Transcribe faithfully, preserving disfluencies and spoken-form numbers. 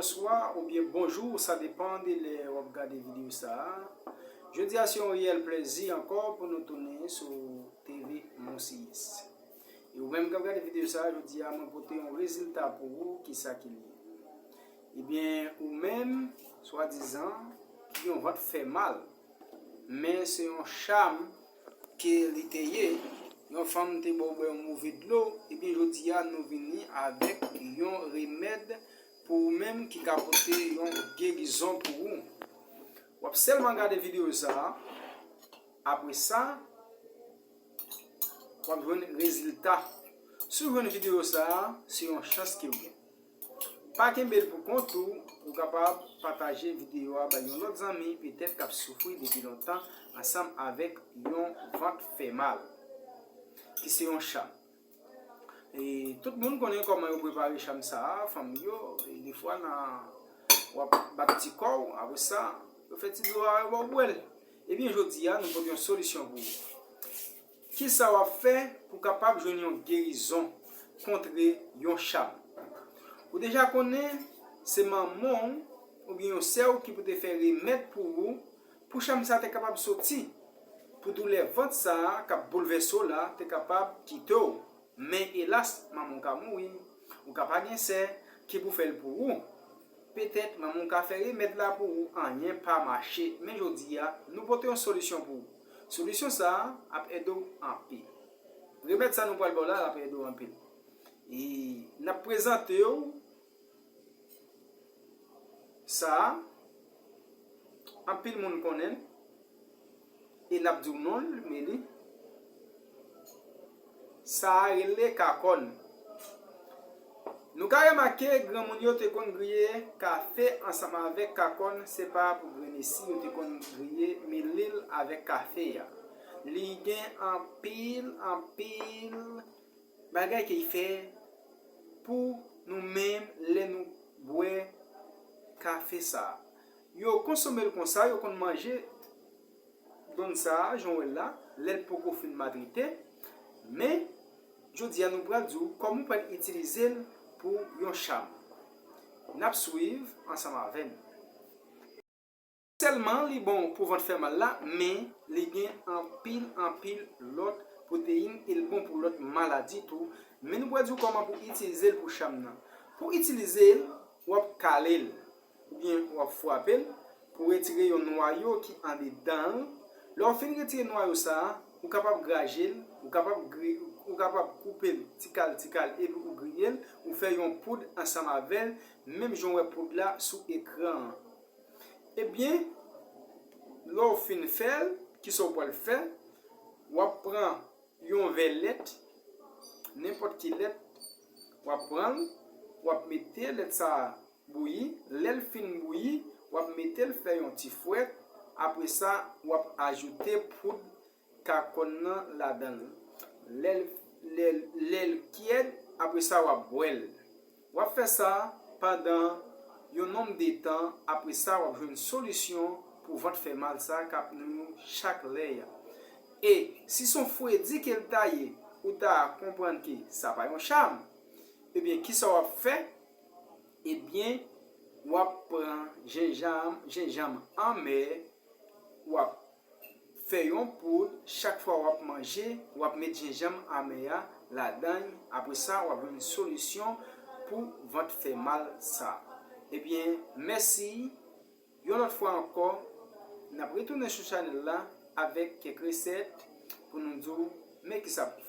Bonswa oubyen bonjou, sa depann de lè w ap gade videyo sa a. Jodi a se yon reyèl plèzi ankò pou nou tounen sou T V Monsiyis. E ou menm k ap gade videyo sa a jodi a, mwen pote yon rezilta pou ou, kisa ki li ye. Ebyen, ou menm, swadizan, yon vant fè mal. Men se yon cham ke li te ye. Yon fanm te ba w bwè yon move dlo, ebyen jodi a nou vini avèk yon remèd pou ou menm ki ka pote yon gerizon pou ou. W ap sèlman gade videyo sa a, apre sa, w ap jwenn rezilta. Si w jwenn videyo sa a, se yon chans ke w gen. Pa kenbe l pou kont ou, ou kapab pataje videyo a bay yon lòt zanmi petèt k ap soufri depi lontan ansanm avèk yon vant fè mal, ki se yon cham. E tout moun konnen kòman yo prepare cham sa a, fanm yo, e defwa nan, w ap bat ti kò w, apre sa, yo fè ti dlo a, yo ba w bwè l. Ebyen, jodi a, nou pote yon solisyon pou ou. Kisa w ap fè pou w kapab jwenn yon gerizon kont yon cham? Ou deja konnen se manman w oubyen yon sè w ki pou te fè remèd pou ou, pou cham sa te kapab soti, pou doulè vant sa a k ap boulvèse w la te kapab kite w. Men elas, manman w ka mouri, ou ka pa gen sè ki pou fè l pou ou. Petèt manman w ka fè remèd la pou ou, anyen pa mache. Men jodi a, nou pote yon solisyon pou ou. Solisyon sa a ap ede w anpil. Remèd sa nou pral ba w la, l ap ede w anpil. E n ap prezante w sa a, anpil moun konnen l, e n ap di w non l, men li, sa a rele kakòn. Nou ka remake, granmoun yo te konn griye kafe ansanm avèk kakòn, se pa pou grennesi yo te konn griye milil avèk kafe a. Li gen anpil, anpil bagay ke l fè pou nou menm lè nou bwè kafe sa a. Yo konsome l konsa, yo konn manje donn sa a, jan w wè l la, lè l poko fin matrite. Men, jodi a nou pral di w kòman w pral itilize l pou yon cham. N ap swiv ansanm avè n. Sèlman li bon pou vant fè mal la, men li gen anpil, anpil lòt pwoteyin e l bon pou lòt maladi tou. Men nou pral di w kòman pou itilize l pou cham nan. Pou itilize l, w ap kale l, oubyen w ap frape l pou retire yon nwayo ki andedan l. Lè w fin retire nwayo sa a, ou kapab graje l, ou kapab gri-, ou kapab koupe l ti kal, ti kal, epi ou griye l, ou fè yon poud ansanm avè l, menm jan w wè poud la sou ekran an. Ebyen, lè w fin fè l, kisa w pral fè? W ap pran yon vè lèt, nenpòt ki lèt, w ap pran l, w ap mete lèt sa a bouyi. Lè l fin bouyi, w ap mete l fè yon ti fwèt. Apre sa, w ap ajoute poud kakòn nan ladan l. Lè l, lè l, lè l kyèd, apre sa, w ap bwè l. W ap fè sa pandan yon nonb de tan, apre sa, w ap jwenn solisyon pou vant fè mal sa k ap nwi w chak lè a. E si s on fredi ke l ta ye, ou ta konprann ke sa pa yon cham, ebyen, kisa w ap fè? Ebyen, w ap pran jenjanm, jenjanm anmè, w ap fè yon poud, chak fwa w ap manje, w ap met jenjanm anmè a ladan l, apre sa, w ap jwenn solisyon pou vant fè mal sa. Ebyen, mèsi, yon lòt fwa ankò, n ap retounen sou chanèl la avèk kèk resèt pou nou di w men kisa pou